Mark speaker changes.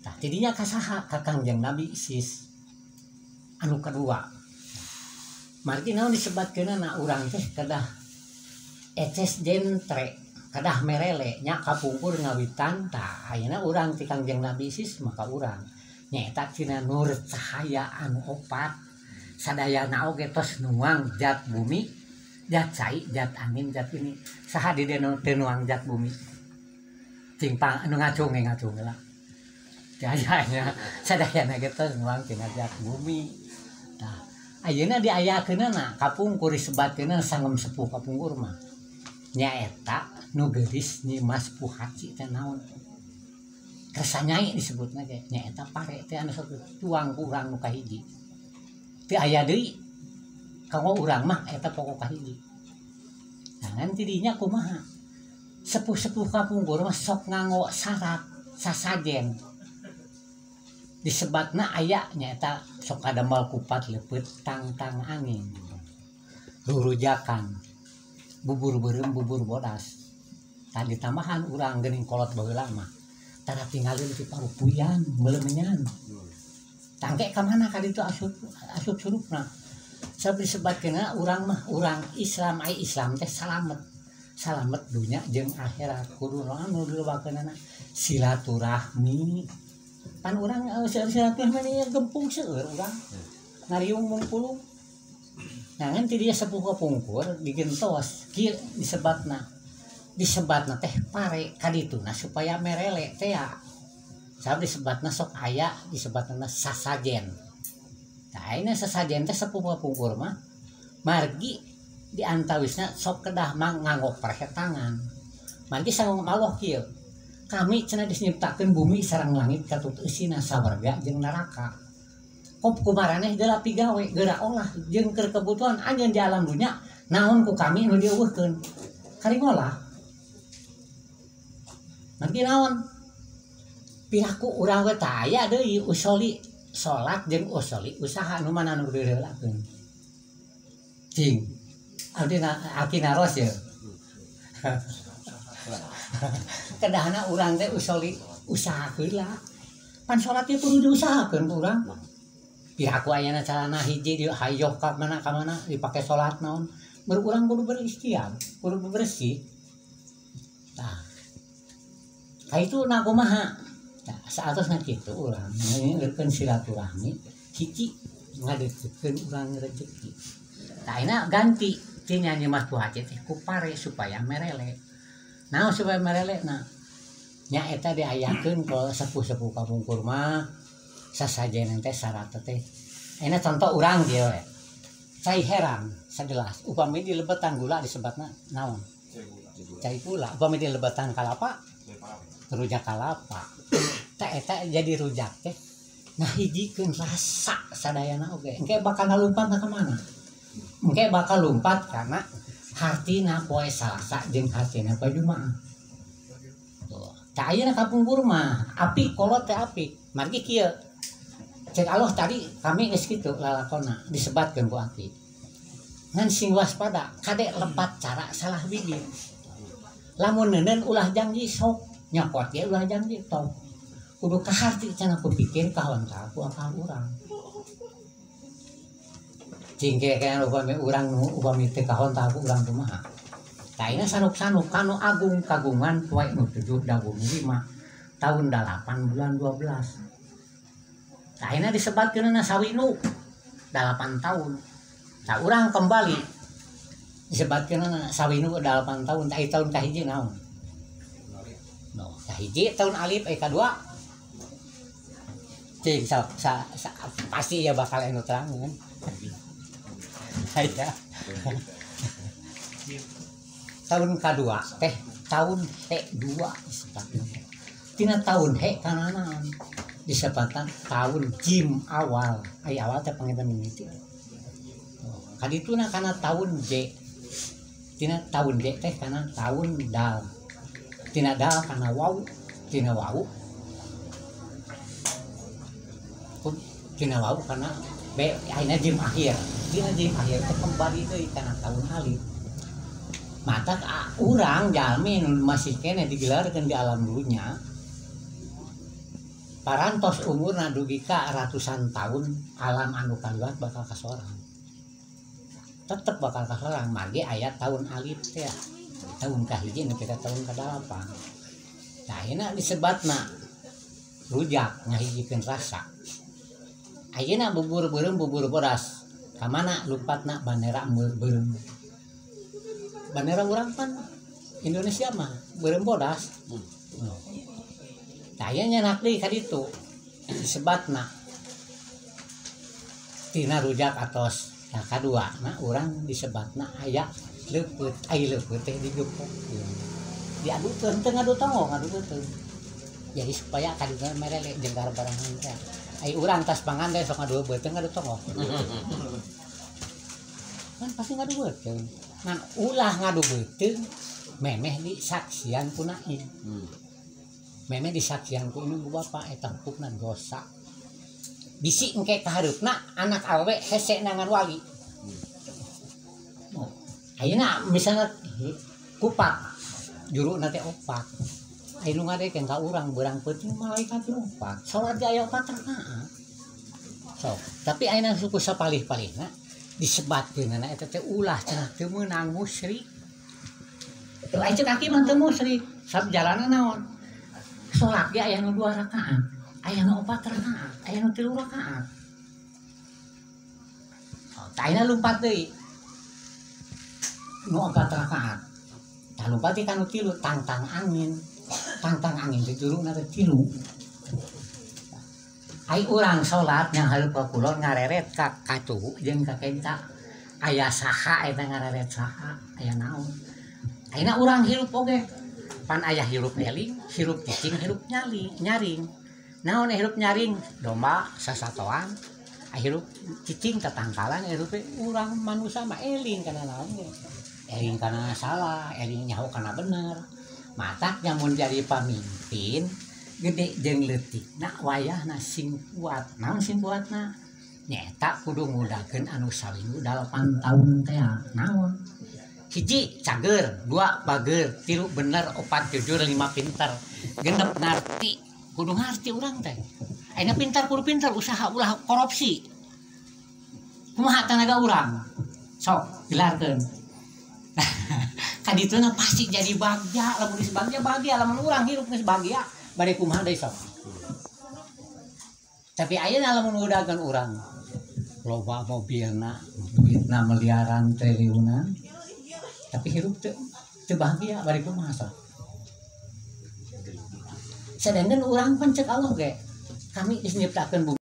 Speaker 1: Tah tidinya ka saha ka Kangjeng Nabi Sis anu kadua. Margi naon disebatkeunana urang teh kedah eces jentre kedah merele nya kapungkur ngawitan tah ayeuna urang ti Kangjeng Nabi Sis maka urang nyaeta tina nur cahaya anu opat sadayana oge tos nuang zat bumi, zat cai, zat angin, zat ini. Saha di dieu teu nuang zat bumi? Cing pang anu ngacung ge ngacung lah. Jayanya sadayana ge tos nuang tina zat bumi. Tah ayeuna diayakeunana kapungkur disebatkeunana sangem sepuh kapungkur mah. Nyaeta nu geulis Nyi Mas Puhaci teh naon? Kersa nyai disebutna ge nyaeta pare teh anu sok tuang ku urang nu kahiji. Teu aya deui kanggo urang mah eta pokok kahiji. Nah ngan tidinya kumaha? Sepuh-sepuh kapungkur mah sok nganggo syarat sasajen. Disebatna aya nyaeta sok kadamel kupat leupeut tang-tang angin. Rurujakan bubur beureum bubur bodas. Tadi tambahan urang geuning kolot baheula mah. Tara tinggalin ti parupuyan meuleumnyan. Tangke ka mana ka ditu asup asup surupna. Sabab disebatkeunna urang mah urang Islam ai Islam teh salamet. Salamet dunya jeung akhirat kudu anu diluwakeunana silaturahmi. Pan urang seueur silaturahmi gempung seueur urang. Ngariung mungpulung. Nah ngan ti dieu sepuh kapungkur digentos kieu disebatna. Disebatna teh pare kadituna supaya merele teh ya. Sabab disebatna sok aya disebatna sasajen. Tah ayeuna sasajen teh sepuh kapungkur mah margi di antawisna sok kedah mang nganggo perhetangan. Margi sanggung Allah kieu. Kami cenah disnyiptakeun bumi sareng langit katut eusina sawarga jeung neraka. Kop kumaraneh geura pigawe geura olah jeung keur kebutuhan anjeun di alam dunya naon ku kami nu dieuweuhkeun. Kari ngolah. Margi naon? Piraku urang we teh aya deui usoli salat jeung usoli usaha nu mana nu direulakeun. Cing. Abdi aki naros ya. Kedahna urang teh usoli usaha heula. Pan salat teh kudu diusahakeun ku urang. Piraku ayana calana hiji di hayoh ka mana ka mana dipake salat naon. Berurang kudu berikhtiar, kudu bersih. Tah. Ka itu na kumaha? Tah saatosna kitu urang ngeurkeun silaturahmi hiji ngadeukeutkeun urang rezeki. Tah ayeuna ganti ti Nyi Mas Puhaci teh ku pare supaya merele. Naon supaya merele na? Nya eta diayakeun ke sepuh-sepuh kapungkur mah sasajen teh syarat teh. Ayeuna contoh urang kieu we. Cai herang sagelas upami dilebetan gula disebatna naon? Cai gula. Upami dilebetan kalapa? Rujak kalapa. Tah eta jadi rujak teh nah hijikeun rasa sadayana oge. Engke bakal lumpat ka mana? Engke bakal lumpat karena hartina poe Salasa jeung hartina poe Jumaah. Tuh. Tah ayeuna kapungkur mah apik kolot teh apik. Margi kieu. Cek Allah tadi kami geus kitu lalakona disebatkeun ku aki. Ngan sing waspada kade lepat cara salah bibit. Lamun neuneun ulah janji sok nyokot ge ulah janji tong. Kudu kaharti cenah ku pikir kahontal ku akal urang. Cing ke kana upami urang nu upami teu kahontal ku urang kumaha. Tah ayeuna sanuk-sanuk kanu agung kagungan poe nu 7 dagung 5 tahun 8 bulan 12. Tah ayeuna disebatkeunna sawinu 8 tahun. Tah urang kembali disebatkeunna sawinu 8 tahun, tah tahun kahiji naon? No, kahiji tahun alif aya kadua. Cing sa, sa, sa, pasti ya bakal anu terangan. Aya. Tahun kadua teh tahun he 2 disebutna. Tina tahun he kana naon? Disebutna tahun jim awal. Ai awal teh panginten mimiti. Kadituna kana tahun J. Tina tahun J teh kana tahun dal. Tina dal kana waw, tina waw. Tina waw kana B ayeuna jim akhir. Tina jim akhir teh kembali deui kana tahun alif. Mata urang jalmi nu masih keneh digelarkeun di alam dunya. Parantos umurna dugi ka ratusan tahun alam anu kaliwat bakal kasorang. Tetep bakal kasorang margi aya tahun alif teh. Tahun kahiji nepi ka tahun ka-8. Nah, ayeuna disebatna rujak ngahijikeun rasa. Ayeuna bubur beureum bubur bodas. Ka mana lumpatna bandera beureum. Bandera urang pan Indonesia mah beureum bodas. Nah, aya nyanak deui ka ditu disebatna tina rujak atos. Nah, kadua na urang disebatna aya leupeut, ai leupeut teh dijupuk. Diadukeun teu ngadu tonggo, ngadu beuteung. Jadi supaya kadituna merele jeung barangan teh. Ai urang tas pangan teh sok ngadu beuteung ngadu tonggo. Kan pasti ngadu beuteung. Ngan ulah ngadu beuteung memeh disaksian ku nain. Memeh disaksian ku indung ku bapa eta hukumna dosa. Bisi engke kahareupna anak awewe hese nangan wali. Oh, ayeuna misalna kupak juruna teh opat. Aya nu ngadeken ka urang beurang peuting malaikat opat. Salat ge aya opat rakaat. Sok, tapi ayeuna suku sapalih-palihna disebatkeunana eta teh ulah cenah teu meunang musyrik. Teu aya ceuk aki mah teu musyrik. Sab jalanna naon? Salat ge aya nu 2 rakaat, aya nu 4 rakaat, aya nu 3 rakaat. Oh, tah ayeuna lumpat deui. Nu 4 rakaat. Tah lumpat deui ka nu 3 tangtang angin. Tangtang angin teh juruna teh 3. Ai urang salat nyanghareup ka kulon ngareret ka katuhu jeung ka kenca. Aya saha eta ngareret saha, aya naon. Ayeuna urang hirup oge. Pan aya hirup eling, hirup cicing, hirup nyaling, nyaring. Naon hirup nyaring? Domba sasatoan. Hirup cicing tatangkalan, hirup urang manusia mah eling kana naon ge. Eling kana salah, eling nyaho kana bener. Matak nyamun jadi pamimpin gede jeung leutikna wayahna sing kuat. Naon sing kuatna? Nyaeta kudu ngudakeun anu sawingu 8 tahun teh. Naon? Hiji cager, 2 bager, 3 bener, 4 jujur, 5 pinter. Genep ngarti, kudu ngarti urang teh. Ayeuna pintar kudu pintar, usaha ulah korupsi. Kumaha tanaga urang? Sok gelarkeun. Kadituna pasti jadi bagja, lamun geus bagja bahagia, lamun urang hirup geus bahagia, bade kumaha deui sok. Tapi ayeuna lamun ngudakeun urang loba mobilna, duitna miliaran triliunan, tapi hirup teu bahagia bari kumaha sok. Sedangkan urang pan ceuk Allah ge, kami geus nyiptakeun bumi